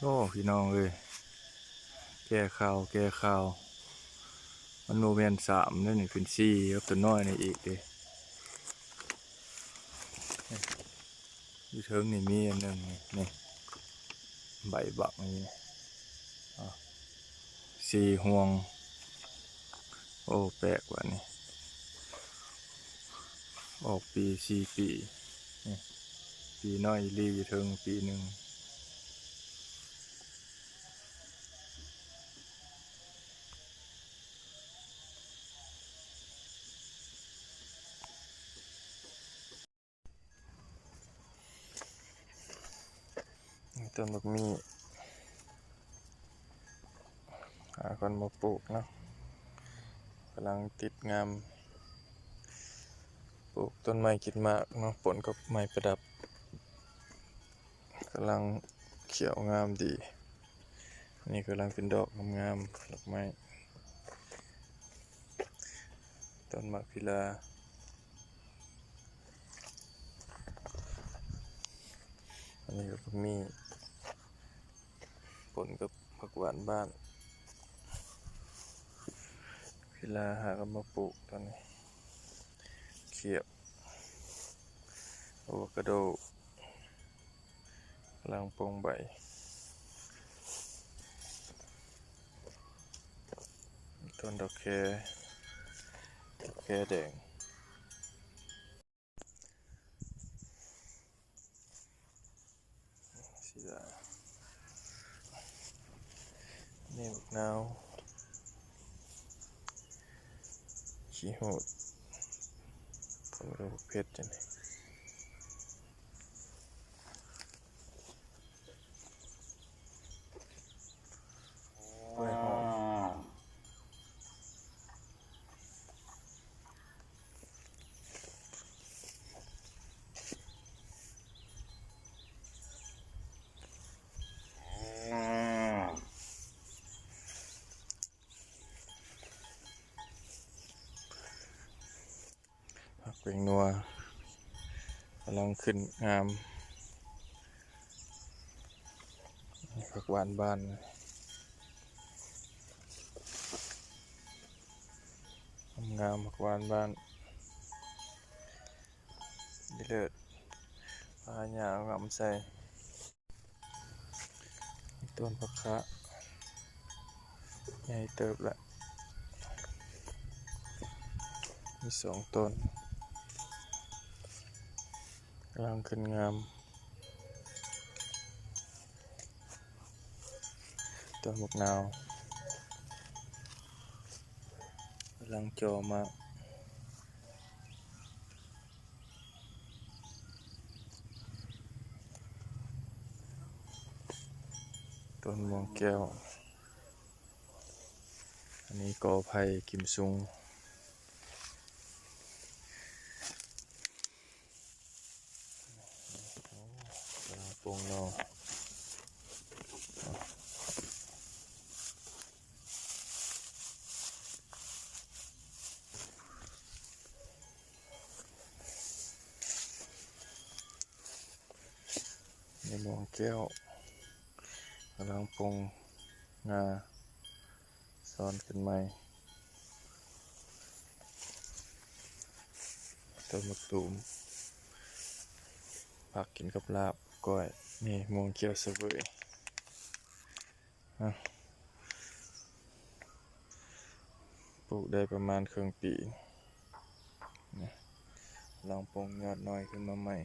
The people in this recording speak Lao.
ໂອ້ ພີ່ນ້ອງເອີຍ ແກ່ຂ່າວ ແກ່ຂ່າວ ມັນບໍ່ແມ່ນສາມເດ້ນີ້ ເປັນສີ່ ກັບຕົວນ້ອຍນີ້ອີກເດ້. ຢູ່ເທິງນີ້ມີອັນໜຶ່ງນີ້ ນີ້ ໃບບັກນີ້ ອາ ສີ່ຫ່ວງ. ໂອ້ ແປກວ່ານີ້ ອອກປີ ສີ່ປີ ນີ້ ປີນ້ອຍອີ່ຫຼີ ຢູ່ເທິງປີໜຶ່ງ. ຕົ້ນບັກໝີ່ ຫາຄົນມາປູກເນາະ ກຳລັງຕິດງາມ ປູກຕົ້ນໄມ້ກິນໝາກເນາະ ປົນກັບໄມ້ປະດັບ ກຳລັງຂຽວງາມດີ. ນີ້ກຳລັງເປັນດອກງາມໆ ດອກໄມ້ ຕົ້ນໝາກພິລາ. ອັນນີ້ກໍມີ ປົນກັບຜັກຫວານບ້ານ ເວລາຫາກັນມາປູກຕອນນີ້ ຂຽບ ອາໂວຄາໂດ ກຳລັງປົ່ງໃບ ຕົ້ນດອກແຄ ດອກແຄແດງ. ສີດາ ນີ້ບັກນາວ ຂີ້ຫູດ ຜົນກະບົກເຜັດຈັ່ງນີ້. ຜັກແປ້ງນົວກຳລັງຂຶ້ນງາມ ຜັກຫວານບ້ານ ງາມໆ ຜັກຫວານບ້ານ ດີເລີດ ພາຫຍ້າງຳໃສ່. ຕົ້ນຜັກຄະໃຫຍ່ເຕີບລະ ມີສອງຕົ້ນ ກຳລັງຂຶ້ນງາມ. ຕົ້ນບັກນາວ ກຳລັງຈ່ອມາກ. ຕົ້ນມ່ວງແກ້ວ ອັນນີ້ກໍໄຜ່ກິມຊຸງ ໂອ້ ກຳລັງປົ່ງໜໍ່. ນີ້ມ່ວງແກ້ວ ກຳລັງປົ່ງງາ ຊ້ອນຂຶ້ນໃໝ່. ຕົ້ນໝາກຕູມ ຜັກກິນກັບລາບ ກ້ອຍ. ນີ້ມ່ວງແກ້ວສະເຫວີຍ ອະ ປູກໄດ້ປະມານເຄິ່ງປີ ນີ້ ກຳລັງປົ່ງຍອດນ້ອຍຂຶ້ນມາໃໝ່.